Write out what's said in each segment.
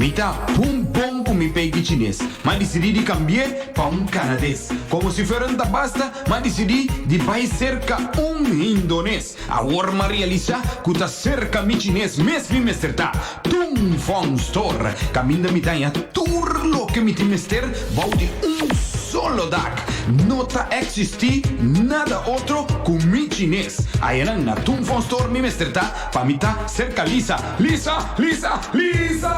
Mi ta pun bon ku mi peiki chines, m'a disidí di kambi'é pa un kanades. Komo si fuera no ta basta, m'a disidí di bai serka un hindones. Awor m'a realisá ku ta serka mi chines mes mi mester ta. Tung Fong Store, kaminda mi ta haña tur loke mi tin mester bou di un solo dak. No ta eksistí nada otro ku mi chines. Ayanan na Tung Fong Store mi mester ta pa mi ta serka Lisa. Lisa! Lisa! Lisa!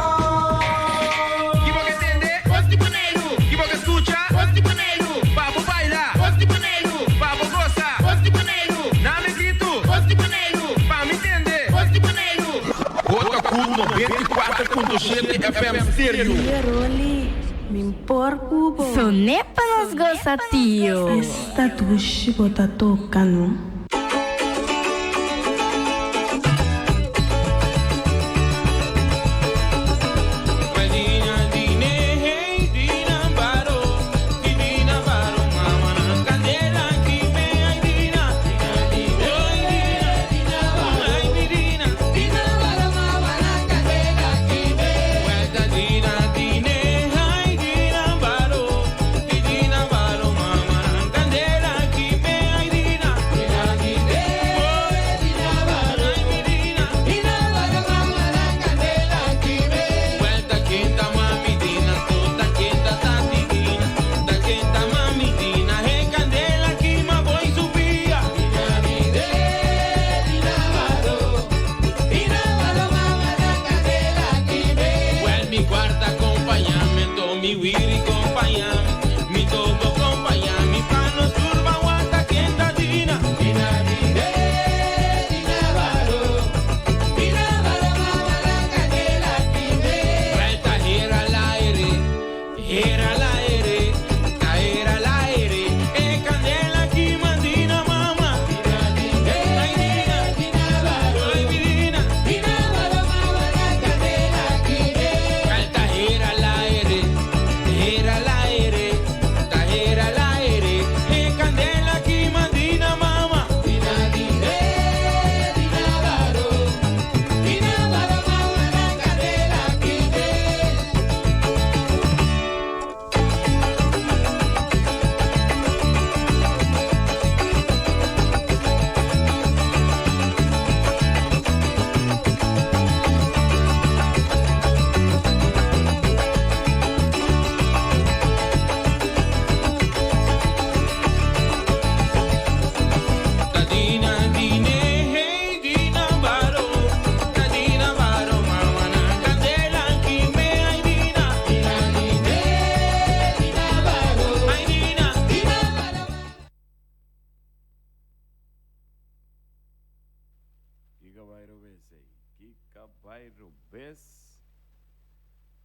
Ki bo ke tende? Kos di Boneiru. Ki bo ke skucha? Kos di Boneiru. Pa bo baila. Kos di Boneiru. Pa bo gosa. Kos di Boneiru. Na mi gritu. Kos di Boneiru. Pa mi tende. Kos di Boneiru. Bo ta ku 94.7 FM Stereo. Tio Rolly, mi por ku bo. Soné pa nos gosa tio. Esta dushi bo ta toka no. Kiko bai robes ei? Kiko bai robes?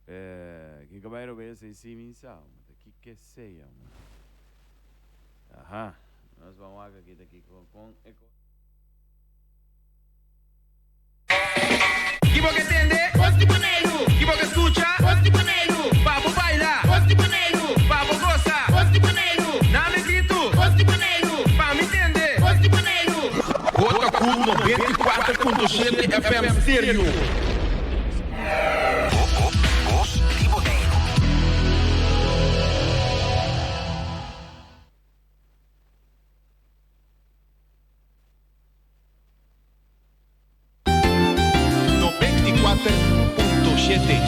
Eh, kiko bai robes ei si mi sa, ma ta kiko esei amo. Aha, nos ban wak aki ta kiko kon e ko. Ki bo ke tende? Kos di Boneiru. Ki bo ke skucha? Kos di Boneiru. Pa bo baila. Kos di Boneiru. Pa bo gosa. Kos di Boneiru. Na mi gritu. Kos di Boneiru. Pa mi tende. Kos di Boneiru. Bo ta ku 94.7 FM Stereo. Bos di Boneiru. 94.7.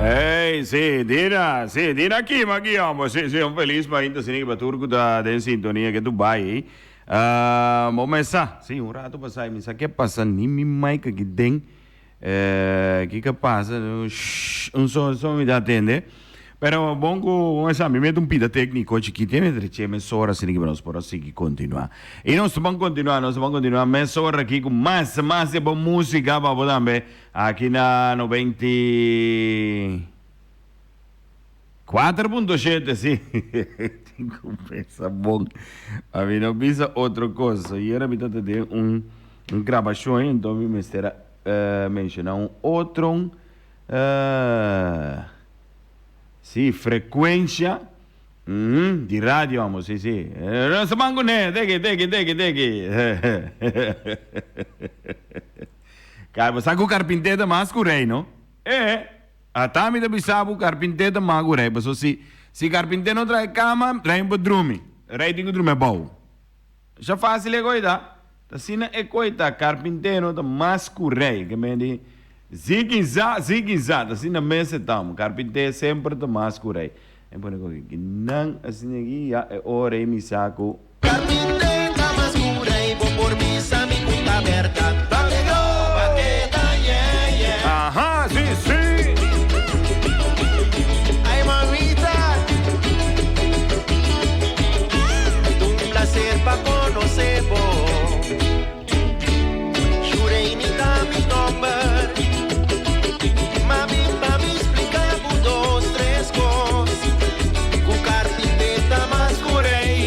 Hey, sí, Dina, sí, Dina kima aki, hombre. Sí, sí, un feliz mainta, sí, pa tur ku ta den sintonia ke tu bai. Uh, bo mesa, sí, un rato pasai, mi sa ke pasa ni mi mic aki den. Eh, kiko pasa? Shh, un so, so mi ta atende. Pero bon ku bon esa, mi mete un pida técnico chikito, mi treche mesora asina ki nos por a sigui continua. Y nos ta ban continua, nos ta ban continua mesora aki ku mas, mas de bon música pa bo tambe aki na 94.7, si. Tin ku pensa bon. A mi no bisa otro kos. Ayera mi ta den un un grabashon, enton mi mester a menciona un otro Sí, frecuencia di radio amo, sí, sí. No se van con él, teki, teki, teki, teki. Kar, sa ku carpintero ta mas ku rey, no? Eh, ata mi ta bisa bo carpintero ta mas ku rey, paso si, si carpintero no trae cama, rey no por drumi. Rey tin ku drumi abou. Masha fácil e koi ta. Ta asina e koi ta, karpintero ta mas ku rei. Ke men di zigi za, zigi za. Ta asina mes e ta. Karpinté semper ta mas ku rei. E pone koki ki nan asina aki ya e ora ei mi sa ku. Carpinte ta mas ku rei bo por bisa mi ku ta berdad Bate go bate ta yeah yeah. Aha si si. Ay mamita Ta un placer pa conoce bo Shureini ta mi nomber Mami pa mi splica bo dos tres cos Cu carpinte ta mas cu rei.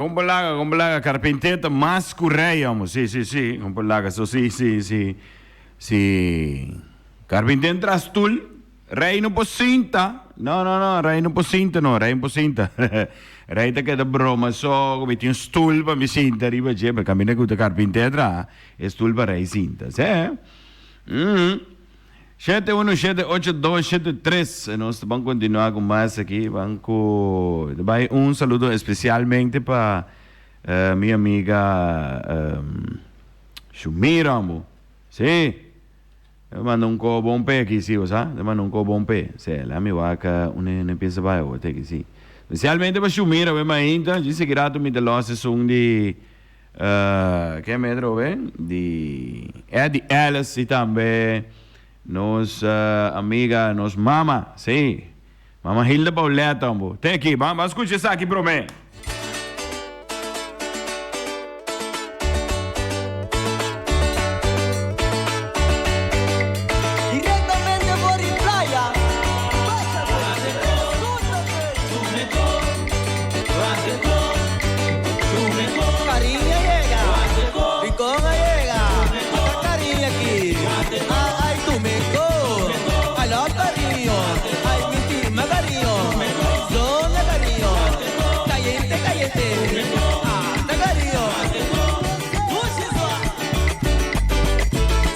Kon por laga, kon por laga carpinté ta mas ku rei, amo. Sí, sí, sí. Kon por laga. So, sí, sí, sí. Sí. Carpinté entra stoel, rei no por sinta. No, no, no, rei no por sinta, no, rei no por sinta. Rei ta keda broma so, ku mi tin un stoel pa mi sinta riba dje, pero kaminda ku ta carpinté traha, e stoel pa rei sinta. Sí. Mm. Shete uno shete ocho dos shete tres. Nos ta ban continua cu mas aki. Ban cu ta bay un saludo especialmente pa mi amiga Shumira ambo. Si. Ta manda un co bon p'e aki si bo sa. Ta manda un co bon p'e. Si, la mi wak un ne piensa bay awor te aki si. Especialmente pa Shumira we mainta. Djis aki rato mi ta los esun di. Ke me trobe di Eddie Ellis y tambe nos amiga, nos mama, sí, mama Hilda Paulette tambo. Te aki, ban ban scucha esaki prome. Directamente for di playa. Cariño llega, Rincón a llega, acá cariño aquí. Ay, ay, tú me go, I love cariño, ay, mi estima cariño, zona cariño, caliente, caliente, ah, cariño.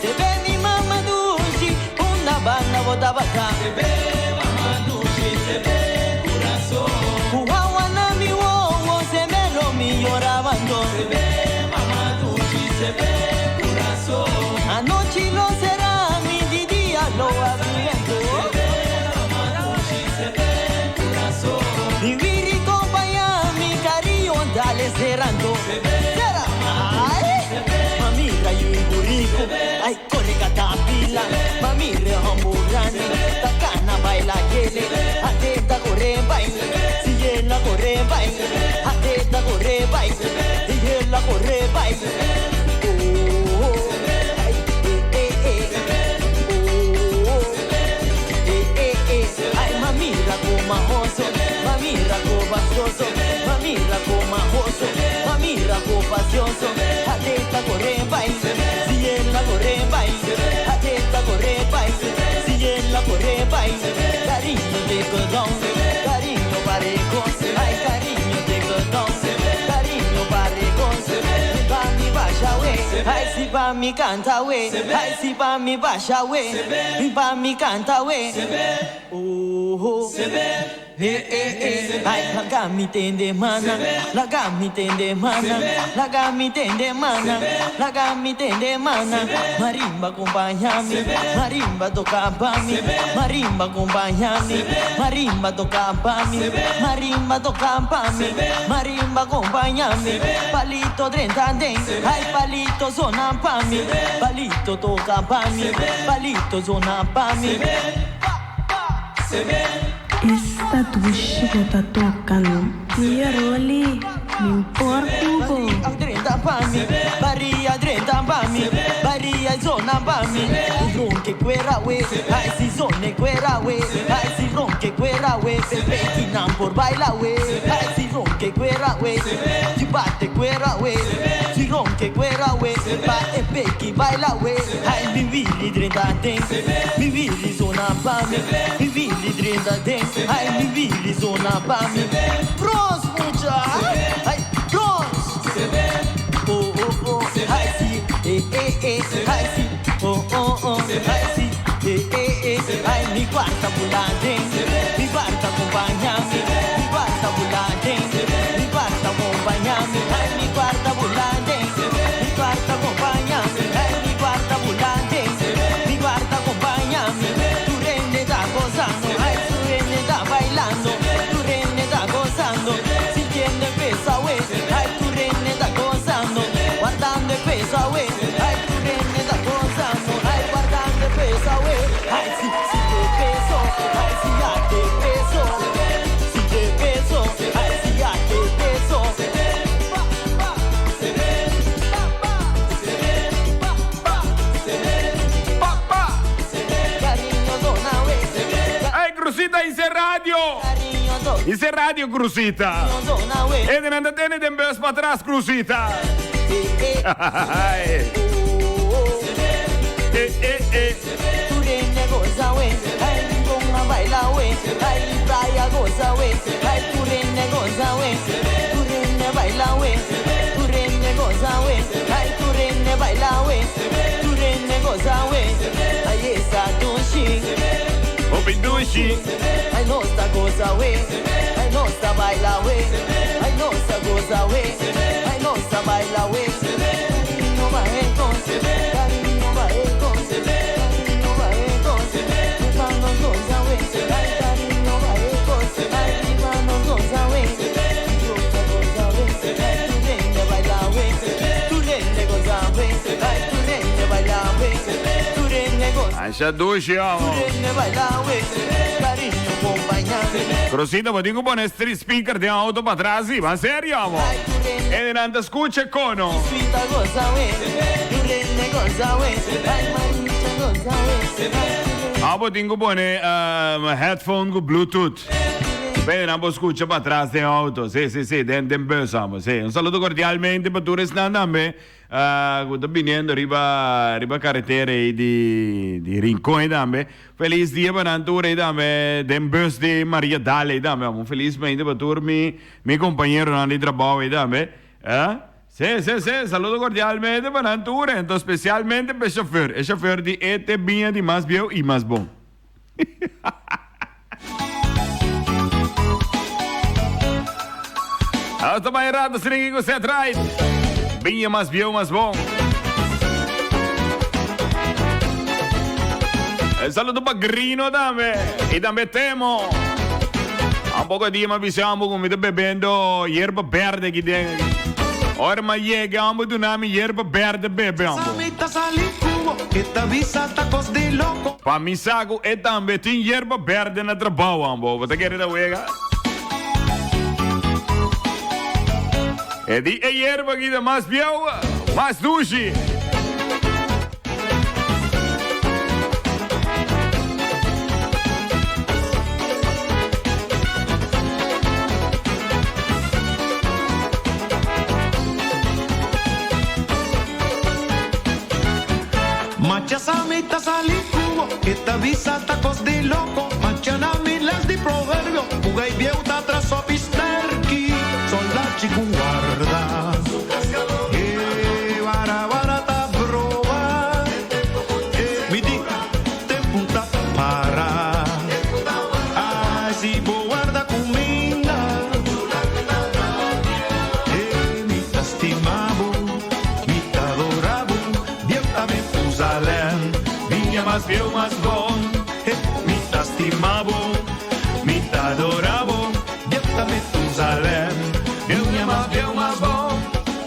Se ve mi mamá dushi, una banda bota bata. Se ve mamá dushi, se ve corazón. Guaguana mi wowo, se ve lo mi llorabando. Se ve mamá dushi, se ve corazón. Anoche lo será mi di día lo abriendo. Se ve mamá dushi, se ve corazón. Mi viri compañía, mi cariño, dale cerrando. Se ve, Ay, mami rayo y burrico, ay corre catapila, mami re hamburani, takana baila yele, atenta corre baile, si la corre baile, atenta corre baile, si la corre baile. Oh, oh, ay, eh, eh, eh. Oh, oh, eh, eh, eh. Ay, mami racomajoso, mami racobasoso, mami racomajoso, mami racopasioso, atenta corre baile, si la corre baile, atenta corre baile, si la corre baile, cariño de codón, cariño parejo, ay cariño de codón, cariño parejo, pa mi basha we, ay si pa mi canta we, ay si pa mi basha we, pa mi canta we, oh, oh. Eh, eh, eh. Ay, laga mi tende mana, laga mi tende mana, laga mi tende mana, laga mi tende mana. Marimba acompáñame, marimba toca pa mi, marimba acompáñame, marimba toca pa mi, marimba toca pa mi, marimba acompáñame. Palito drenta den, ay palito zona pa mi, palito toca pa mi, palito zona pa mi. Esta dushi bo ta toka no. Mia Rolly, mi por ku bo. Drenta pa mi, Maria drenta pa mi, Maria zona pa mi. Ronke cuera we, ay si zone cuera we, ay si ronke cuera we, pepe kinan por baila we, ay si ronke cuera we, si bate cuera we, si ronke cuera we, pa epeki baila we, ay mi willy drenta den, mi willy zona pa mi, mi willy drenta den, ay mi willy zona pa mi. Bros mucha, ay bros. Oh oh oh, ay si, eh eh eh, ay si, oh oh oh, ay si, eh eh eh, ay mi cuarta volante, mi cuarta acompáñame, mi cuarta volante, mi cuarta acompáñame, ay mi cuarta volante, mi cuarta acompáñame, ay mi cuarta volante, mi cuarta acompáñame, tu rende está gozando, ay tu rende está bailando, tu rende está gozando, sintiendo el peso, güey, ay tu rende está gozando, guardando el peso, güey, ay tu rende está gozando, ay guardando el peso, güey, ay si, si te peso, ay si ya te peso, si te peso, ay si ya te peso. Cariño, dona, güey. Ay, Crucita dice radio. Cariño, Dice Radio Cruzita. Hendenan ta tene den bus patras Cruzita. Eh, eh, eh. Hopi dushi. Ay nos ta goza we, ay nos ta baila we, ay nos ta goza we, ay nos ta baila we. Cariño va entonces, cariño va entonces, cariño va entonces, nos goza we, ay cariño va entonces, ay nos goza we, nos ta goza we, ay tu rende baila we, tu rende goza we, ay tu rende baila we, tu rende goza. Asha dushi, amo. Cruzita, bo tin ku pone street speaker den auto patras si, ban serio, amo. E nan ta scucha kono. Abo tin ku pone headphone ku bluetooth. P'e nan por scucha patras den auto. Si, si, si, den den bus, amo. Si. Un saludo cordialmente pa tur esnan tambe. Cu ta biniendo riba riba carretera ey di di Rincon ey tambe. Feliz dia pa nan tur ey tambe den bus di Maria Dal ey tambe. Un feliz mainta pa tur mi mi compañeronan di trabao ey tambe. Eh? Si, si, si. Saludo cordialmente pa nan tur. Enton specialmente pa e chauffeur. E chauffeur di e te biña di mas bieu y mas bon. Nos ta bai rato sin ku set right. Biña mas bieu mas bon. Un saludo pa Grino tambe y tambe Temo. Un poco dia ma bisa ambo ku mi ta bebendo yerba berde aki den. Ora ma yega ambo duna mi yerba berde bebe ambo. Pa mi sa ku e tambe tin yerba berde na trabou ambo. Bo ta kere ta wega? E di e yerba aki ta mas bieu, mas dushi. Macha sa mi ta sali cubo, e ta bisa ta cos di loco. Macha na mi les di proverbio, buga y bieu ta tras opi sterki. Soldachi cu guarda, e wara wara ta proba. E mi di, tempo ta para. Ay, si bo warda cuminda. E mi ta stima bo, mi ta adora bo, bieu ta Metuzalem, biña mas bieu mas bon. E mi ta stima bo, mi ta adora bo, bieu ta Metuzalem, biña mas bieu mas bon.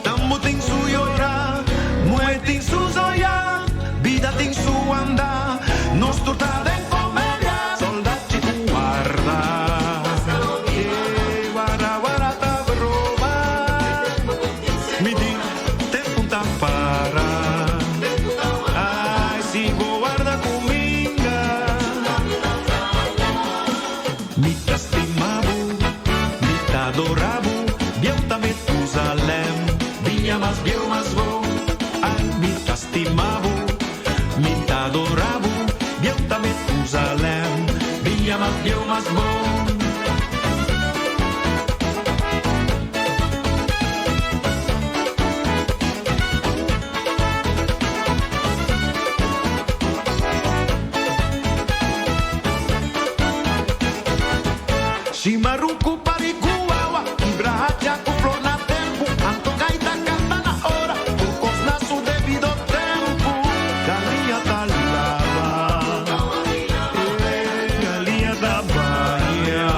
Tambu tin su yora, muhe tin su zoya, bida tin su anda, nos tur ta den comedia. Soldachi cu warda, e wara wara ta broma. Mi di tempu ta para, ai si bo warda cuminda. Mi ta stima bo, mi ta adora bo, bieu ta Metuzalem, biña mas bieu mas bo. Ai mi ta stima bo, mi ta adora bo, bieu ta Metuzalem, biña mas bieu mas bo. Shimaru ku parikuawa, kibra hacha ku flor na tempu, anto gaita kanta na ora, tur kos na su debido tempu. Galiña ta laba, eh, galiña ta baña,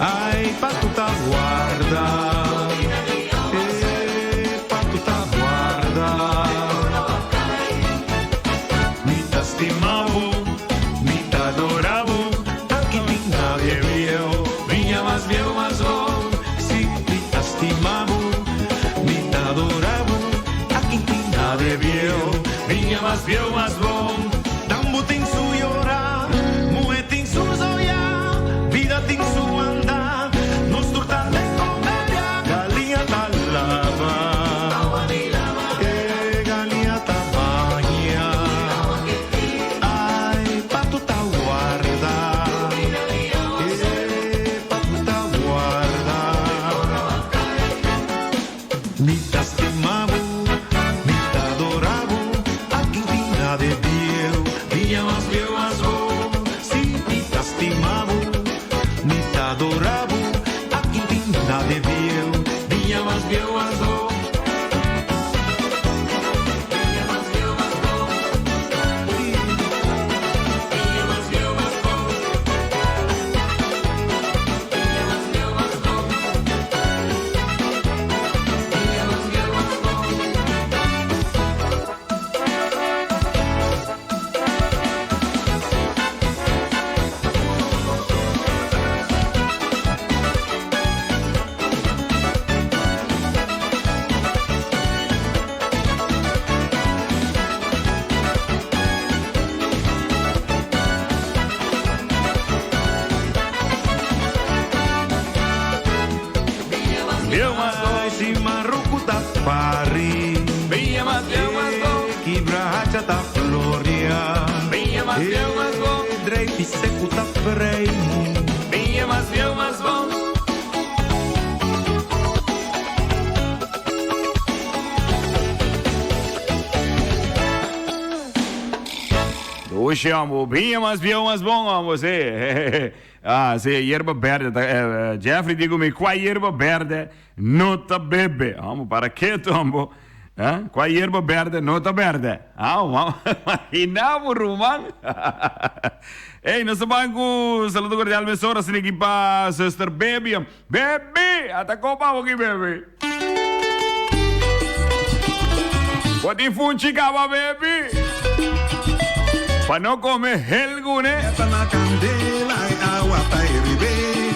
ai patu ta guarda, eh, patu ta guarda. Mi ta stima bo, mi ta adora bo, aki tin nadie bieu, biña mas bieu mas bon. Si, mi ta stima bo, mi ta adora bo, aki tin nadie bieu, biña mas bieu mas bon. Tambu tin su yora, muhe tin su zoya, bida tin su. Dushi hombo, biña mas bieu mas bon hombo, si. Ah, si, yerba berde ta, Jeffrey di ku mi kua yerba berde no ta bebe. Hombo, para ketu hombo. Eh, kua yerba berde no ta berde. Ah, imagina bo ruman. Ey, nos ta ban ku saludo cordial mesora asina aki pa Zuster Baby. Baby! Ata kopa bo aki, baby. Bo tin funchi kaba, baby. Pa no kome helgune. Ta na candela e awa ta herbe.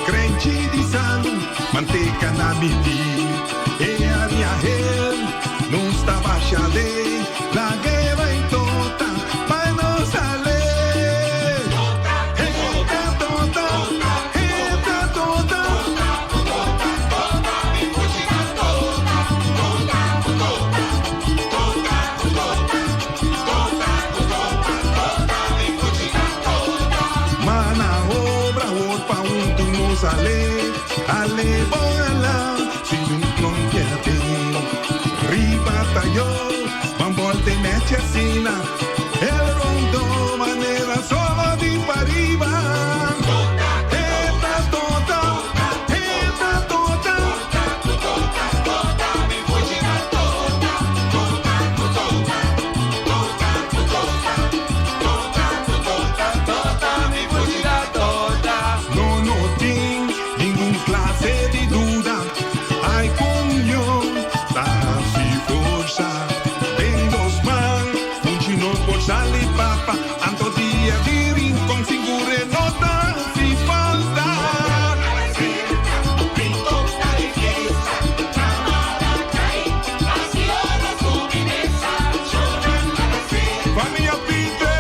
Krenchi di salu, manteca na miti. E aria hel, nos ta basha de. Lag'e bai tota, pa nos ale. Eta tota, eta tota. Mana obra word pa huntu nos ale, ale bon ala, si un klonkia tin. Riba tayo, ban volte mechi asina, el rondo manera solo di pariba. Eta tota, eta tota. No no tin ningun clase di duda, ay con yo ta haci forsa. Den nos man, funchi nos por sali papa, anto dia di Rincon sigur e no ta haci falta. Famia Pite!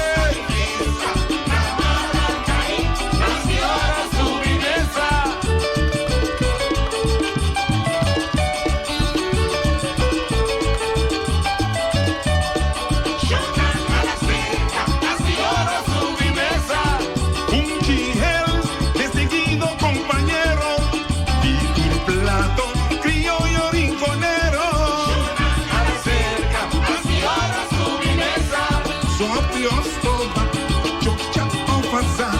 Un chihel distinguido compañero, di tur plato criollo rinconero. Sopio stoba, chocha o fasa.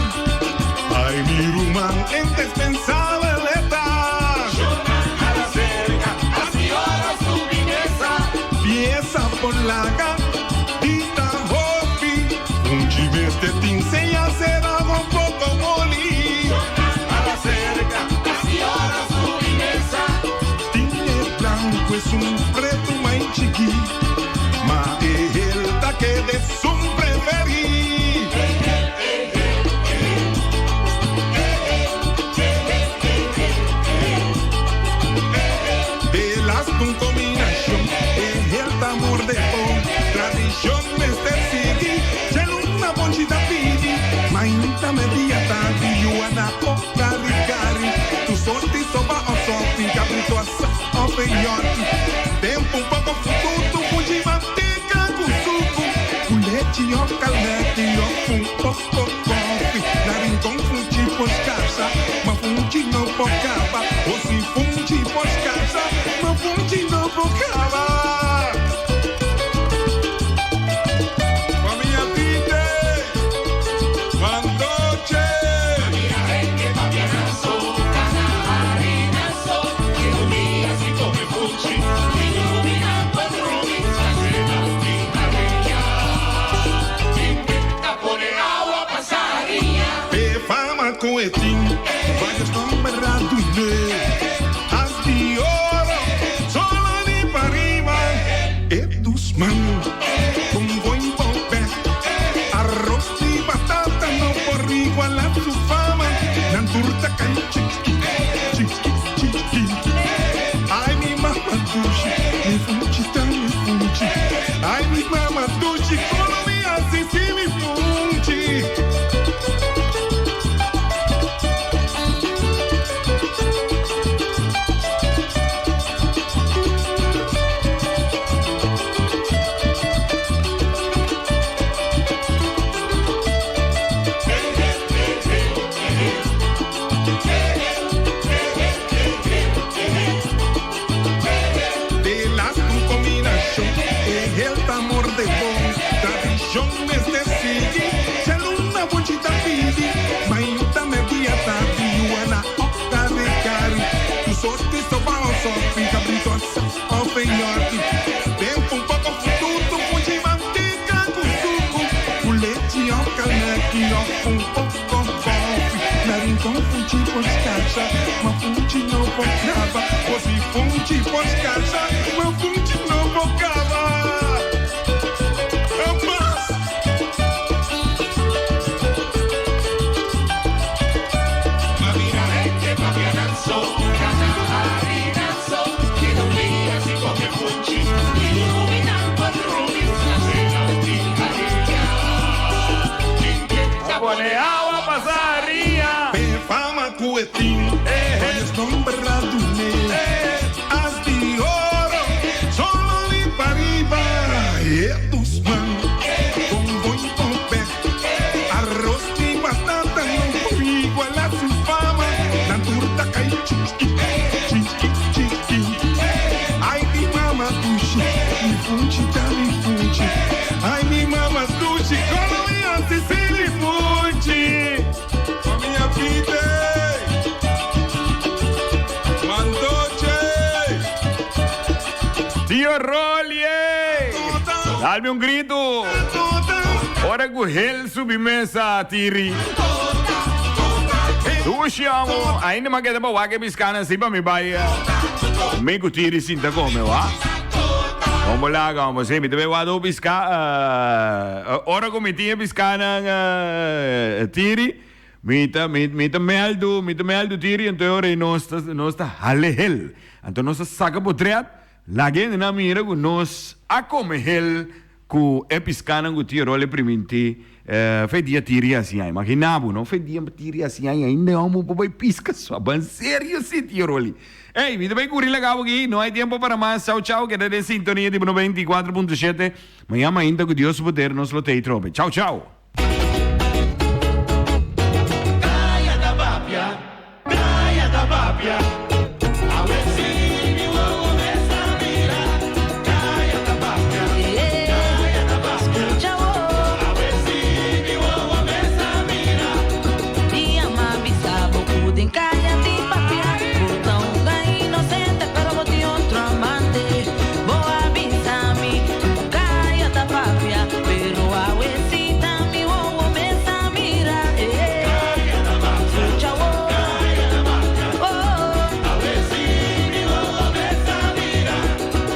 Ay, mi ruman indispensable eta. Pieza polaca, dita hopi. Un chiveste te enseña a hacer algo poco moli. Tine blanco es un preto mai chiqui, ma el taque de sun preferí. De las un combinación, es el tambor de pon, tradición mester sigui, una bonchita pidi, mainta media tardi, yuana o cari cari, tu sorti soba o sorti, cabrito asa o peyorti, tempo un poco fututo, forsa, ma funchi no por kaba. Kos di funchi por skarsa, ma funchi no por kaba. Mas. Ma mira hende papia nan so, kana hari nan so, keda un dia sin come funchi, i drumi nan por drumi, na nan tin alegria. A pone awa pasa ria. Pe fama ku e tin, varios nomber a dun'é. As di oro, solo di pariba. E Guzman, con boi pope, arroz di batata no por iguala su fama. Nan tur ta kai chiki, chiki, chiki. Ai mi mama dushi, mi funchi ta mi funchi. Ai mi mama dushi, como mi hasi sin mi funchi. Famia Pite, Mandoche. Tio Rolie! Dalme un grito! Ora ku hel subi mesa, Tiri. Dushi amo. Ainda m'a keda pa wak e piskanan si pa mi bai. Mi ku Tiri sinta kome, wa. Kombo laga, amo. Si, mi ta bai wak do piska. Ora ku mi tin e piskanan, Tiri, mi ta, mi, mi ta meldu, mi ta meldu Tiri, anto e ora ei nos ta, nos ta hale hel. Anto nos ta saka potret. Laga hende nan mira ku nos a kome hel ku e piskanan ku Tio Role primintí fe dia tiri hasi aña. Imaginá bo, no? Fe dia tiri hasi aña ainda e hòmber por bai piska so. Aba nserio si, Tio Roli. Ey, mi ta bai kuri laga bo aki. No hay tiempo para mas. Chau, chau. Keda den sintonia di bo 94.7. Mañan mainta ku Dios su poder nos lo tei trobe. Chau, chau. Kaya ta papia, kaya ta papia. Awe si mi wowo mester a mira. Kaya ta papia, kaya ta papia. Awe si mi wowo mester a mira. Dia m'a bisa bo ku den kaya tin papia. Bo ta un gai inosente pero bo tin otro amante. Bo a bisa mi ku kaya ta papia, pero awe si ta mi wowo mes a mira. Skucha wo, oh. Awe si mi wowo mes a mira.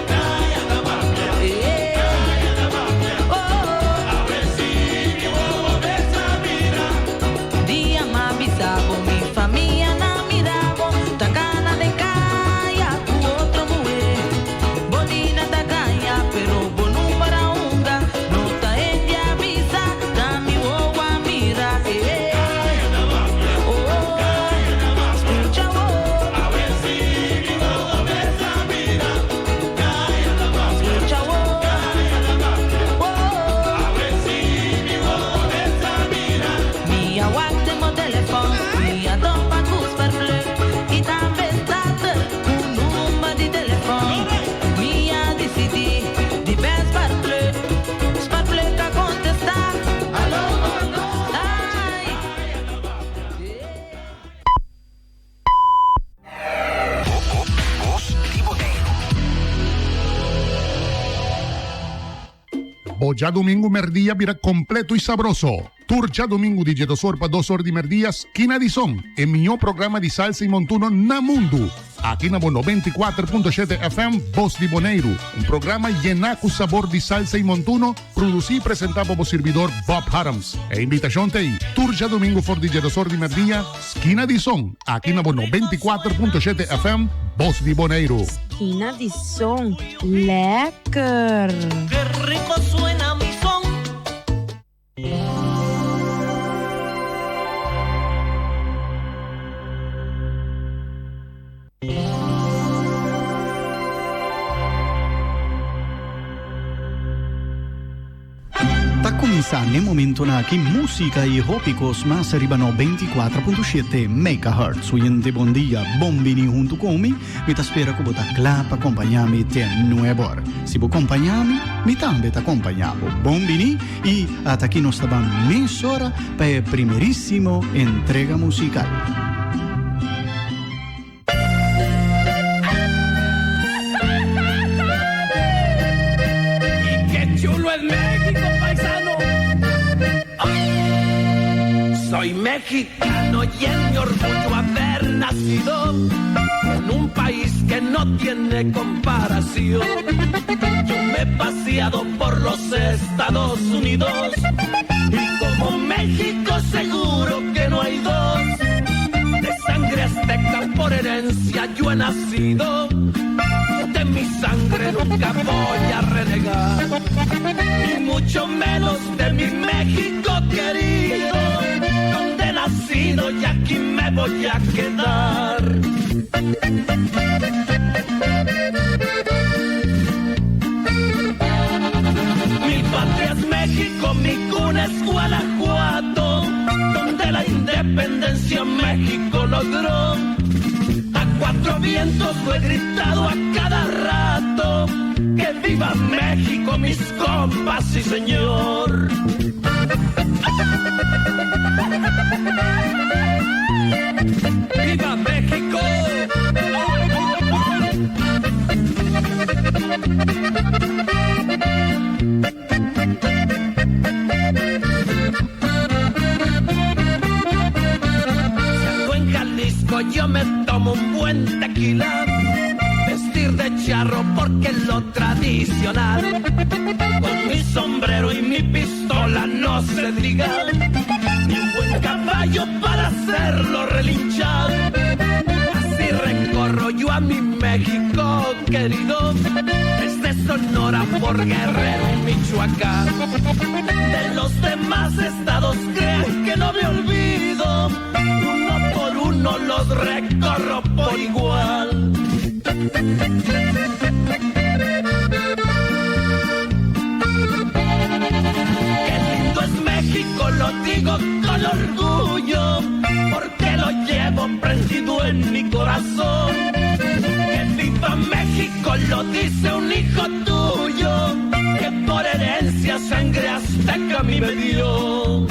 Kaya ta papia, kaya ta papia. Awe si mi wowo mes a mira. Dia m'a bisa bo mi famia nan mira bo ta kana den kaya ku otro muhé. Bo di nan ta gaña pero bo no para hunga. No ta hende a bisa ta mi wowo a mira. Oh, skucha wo. Awe si mi wowo mes a mira. Kaya ta papia, Skucha wo. kaya ta papia. Oh. Awe si mi wowo mes a mira. Mi a wak den bo telefòn, mi a topa ku Spaarpluc i tambe staat un number di telefòn. Mi a disidí di bèl Spaarpluc, Spaarpluc a kontestá. Ai. Bos di Boneiru. Bo djadumingu merdia bira kompleto i sabroso. Tur djadumingu di djedosor pa dosor di merdia Skina di Son, e mihó programa di salsa i montuno na mundu. Aki na bo 94.7 FM Bos di Boneiru, un programa yená ku sabor di salsa i montuno, produsí i presentá pa bo sirbidor Bob Harms. E invitashon ta ei, tur djadumingu for di djedosor di merdia, Skina di Son, aki na bo 94.7 FM Bos di Boneiru. Skina di Son, lekker! Ke rico suena mi son. Ta kuminsá n'e momentonan aki músika i hopi kos mas riba 94.7 megahertz. Oyente bon dia, bon bini huntu ku mi. Mi ta spera ku bo ta kla pa kompañá mi te nuebor. Si bo kompañá mi, mi tambe ta kompañá bo. Bon bini i ata aki nos ta ban mesora pa e primerísimo entrega musikal. Y qué chulo es México, paisano. ¡Ay! Soy México. mexicano y es mi orgullo haber nacido en un país que no tiene comparación. Yo me he paseado por los Estados Unidos y como México seguro que no hay dos. De sangre azteca por herencia yo he nacido. De mi sangre nunca voy a renegar, ni mucho menos de mi México querido, donde he nacido y aquí me voy a quedar. Mi patria es México, mi cuna es Guanajuato, donde la independencia México logró. A cuatro vientos lo he gritado a cada rato, que viva México, mis compas, sí señor. ¡Viva México! Si ando en Jalisco yo me tomo un buen tequila, vestir de charro porque es lo tradicional, con mi sombrero y mi pistola no se diga, ni un buen caballo para hacerlo relinchar. Así recorro yo a mi México querido, desde Sonora por Guerrero y Michoacán. De los demás estados crean que no me olvido, uno por uno los recorro por igual. Qué lindo es México, lo digo con orgullo, porque lo llevo prendido en mi corazón. Que viva México, lo dice un hijo tuyo, que por herencia sangre azteca a mí me dio.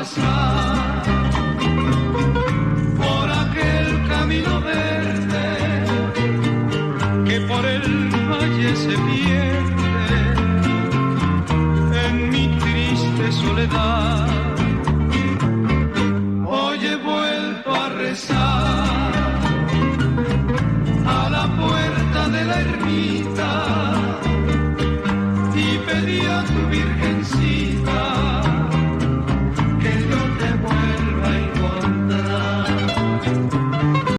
pasar por aquel camino verde que por el valle se pierde en mi triste soledad. Hoy he vuelto a rezar a la puerta de la ermita.